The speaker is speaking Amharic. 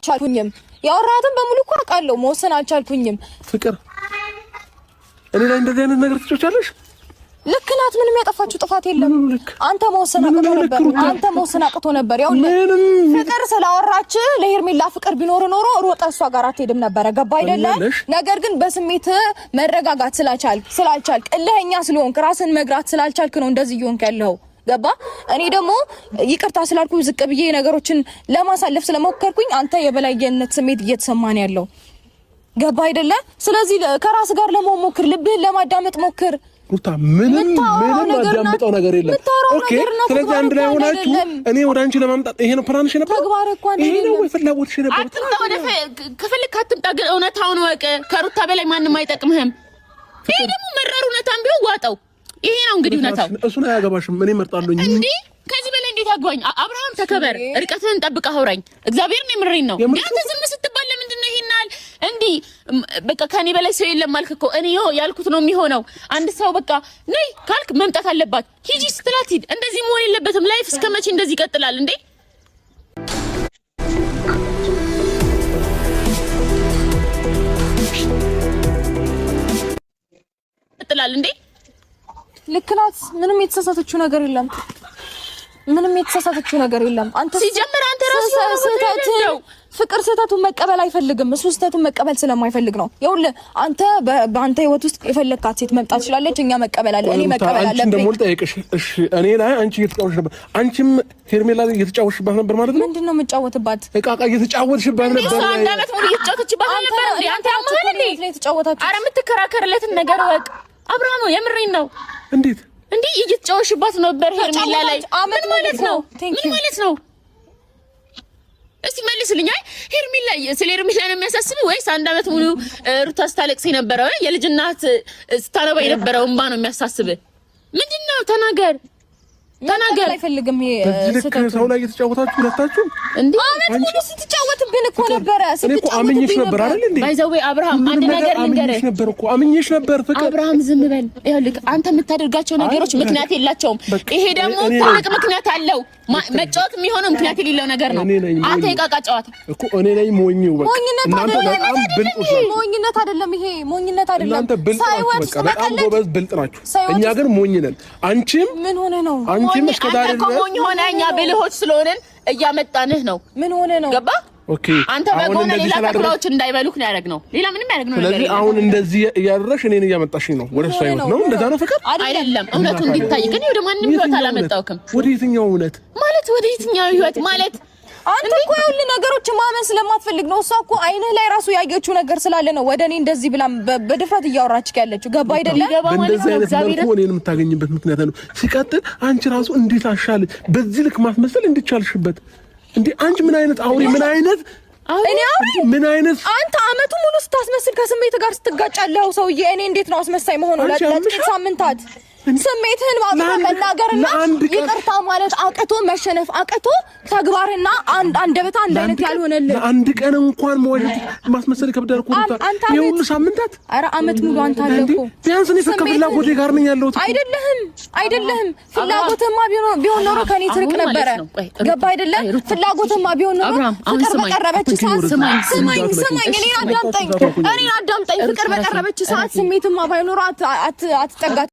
አልቻልኩኝም። ያወራትን በሙሉ እኮ አውቃለሁ። መወሰን አልቻልኩኝም። ፍቅር እኔ ላይ እንደዚህ አይነት ነገር ትጮቻለሽ? ልክ ናት። ምንም ያጠፋችው ጥፋት የለም። አንተ መወሰን አቅቶ ነበር። አንተ መወሰን አቅቶ ነበር። ያው ፍቅር ስላወራች ለሄርሜላ ፍቅር ቢኖር ኖሮ ሮጠ እሷ ጋር አትሄድም ነበረ። ገባ አይደለ? ነገር ግን በስሜት መረጋጋት ስላልቻልክ እልኸኛ ስለሆንክ ራስን መግራት ስላልቻልክ ነው እንደዚህ እየሆንክ ያለው። ገባ? እኔ ደግሞ ይቅርታ ስላልኩ ዝቅ ብዬ ነገሮችን ለማሳለፍ ስለሞከርኩኝ አንተ የበላይነት ስሜት እየተሰማን ያለው ገባ አይደለ? ስለዚህ ከራስ ጋር ለመሆን ሞክር፣ ልብህን ለማዳመጥ ሞክር። ሩታ ምንም ምንም አዳምጠው ነገር የለም። Okay፣ ስለዚህ አንድ ላይ ሆናችሁ እኔ ወደ አንቺ ለማምጣት ይሄ ነው ፕላንሽ ነበር፣ ተግባር እኮ ይሄ ነው ወይ ፍላጎትሽ ነበር? አትምጣ፣ ወደ ከፈለክ አትምጣ፣ ግን እውነታውን እወቅ። ከሩታ በላይ ማንም አይጠቅምህም። ይሄ ደግሞ መራር እውነታም ቢሆን ዋጠው። ይሄ ነው እንግዲህ እውነታው። እሱን አያገባሽም። እኔ እመርጣለሁ እንዴ ከዚህ በላይ እንዴት አግባኝ? አብርሃም ተከበር፣ ርቀትህን ጠብቀህ አውራኝ። እግዚአብሔርን የምሬን ነው። አንተ ዝም ስትባል ለምንድን ነው ይሄን ያህል እንዲህ በቃ ከኔ በላይ ሰው የለም አልክ እኮ። እኔ ያልኩት ነው የሚሆነው። አንድ ሰው በቃ ነይ ካልክ መምጣት አለባት። ሂጂ ስትላት ሂድ። እንደዚህ መሆን የለበትም። Life እስከ መቼ እንደዚህ ይቀጥላል እንዴ? ይቀጥላል እንዴ? ልክ ናት። ምንም የተሳሳተችው ነገር የለም። ምንም የተሳሳተችው ነገር የለም። አንተ ሲጀምር አንተ ራስህ ስህተት ፍቅር ስህተቱን መቀበል አይፈልግም። እሱ ስህተቱን መቀበል ስለማይፈልግ ነው። ይኸውልህ አንተ በአንተ ህይወት ውስጥ የፈለግካት ሴት መምጣት ትችላለች። እኛ መቀበል አለ እኔ መቀበል አለብኝ። አንቺ ደግሞ ልጠይቅሽ። እሺ እኔ ላይ አንቺ እየተጫወትሽ ነበር፣ አንቺም ሄርሜላ ላይ እየተጫወትሽባት ነበር ማለት ነው። ምንድን ነው የምጫወትባት? እቃ እቃ እየተጫወትሽባት ነበር። እሱ አንድ አመት ሙሉ እየተጫወተችባት ነበር እንዴ? አንተ ያመሃል እንዴ? ኧረ የምትከራከርለትን ነገር እወቅ አብርሃም፣ የምሬን ነው። እንዴት እንዴ እየተጫወትሽባት ነበር ሄርሜላ ላይ? ምን ማለት ነው? ምን ማለት ነው? እስቲ መልስልኝ። አይ ሄርሜላ፣ ስለ ሄርሜላ ነው የሚያሳስብ ወይስ አንድ አመት ሙሉ ሩታ ስታለቅስ የነበረው የልጅ እናት ስታነባ የነበረው እንባ ነው የሚያሳስብ? ምንድን ነው? ተናገር ተናገር። አይፈልግም ይሄ ልክ ሰው ላይ እየተጫወታችሁ ሁለታችሁ እንዴ? አመት ሙሉ ስትጫወትብን እኮ ነበረ። እኔ እኮ አምኜሽ ነበር አይደል እንዴ? By the way አብርሃም፣ አንድ ነገር ልንገርህ ነበር እኮ አምኜሽ ነበር። ፍቅር አብርሃም፣ ዝም በል። ይኸውልህ አንተ የምታደርጋቸው ነገሮች ምክንያት የላቸውም። ይሄ ደግሞ ትልቅ ምክንያት አለው። መጫወት የሚሆነው ምክንያት የሌለው ነገር ነው። አንተ የቃቃ ጨዋታ እኮ እኔ ነኝ ሞኝው። በቃ ሞኝነት አይደለም፣ ሞኝነት አይደለም፣ ይሄ ሞኝነት አይደለም። እናንተ ብልጥ ናችሁ፣ በቃ በጣም ጎበዝ ብልጥ ናችሁ። እኛ ግን ሞኝ ነን። አንቺም ምን ሆነ ነው? አንቺም እስከ ዛሬ ድረስ ሞኝ ሆነ። እኛ ብልሆች ስለሆንን እያመጣንህ ነው። ምን ሆነ ነው? ገባ? Okay። አንተ በጎነ ሌላ ተኩላዎች እንዳይበሉክ ነው ያደረግነው። ሌላ ምንም ያደረግነው ነገር ስለዚህ አሁን እንደዚህ እያደረግሽ እኔን እያመጣሽኝ ነው ወደ እሷ ህይወት ነው። እንደዛ ነው ፍቅር አይደለም። እውነቱ እንዲታይ ግን ወደ ማንም ህይወት አላመጣውክም። ወደ የትኛው እውነት ማለት? ወደ የትኛው ህይወት ማለት? አንተ እኮ ይኸውልህ ነገሮች ማመን ስለማትፈልግ ነው። እሷ እኮ አይንህ ላይ ራሱ ያየችው ነገር ስላለ ነው ወደ እኔ እንደዚህ ብላ በድፍረት እያወራች ያለችው። ገባ አይደለም? በእንደዚህ አይነት መልኩ እኔን የምታገኝበት ምክንያት ነው። ሲቀጥል አንቺ ራሱ እንዴት አሻል በዚህ ልክ ማስመሰል እንድቻልሽበት እንዴ? አንቺ ምን አይነት አውሬ፣ ምን አይነት እኔ አውሬ፣ ምን አይነት አንተ አመቱ ሙሉ ስታስመስል ከስሜት ጋር ስትጋጫለህ ሰውዬ። እኔ እንዴት ነው አስመሳይ መሆኑ? ለጥቂት ሳምንታት ስሜትህን ማጥፋት መናገርና ይቅርታ ማለት አቅቶ መሸነፍ አቅቶ ተግባርና አንደበት አንድ አይነት ያልሆነልህ አንድ ቀን እንኳን መዋሸት ማስመሰል ይከብዳል እኮ ይሄ ሁሉ ሳምንታት፣ ኧረ አመት ሙሉ አንተ አለ እኮ ቢያንስ እኔ ከፍላጎቴ ጋር ነኝ ያለሁት። አይደለህም፣ አይደለህም። ፍላጎትማ ቢሆን ኖሮ ከኔ ትርቅ ነበረ። ገባ አይደለም? ፍላጎትማ ቢሆን ኖሮ ፍቅር በቀረበች ሰዓት፣ ስማኝ፣ ስማኝ፣ እኔን አዳምጠኝ፣ እኔን አዳምጠኝ። ፍቅር በቀረበች ሰዓት ስሜትማ ባይኖር አትጠጋት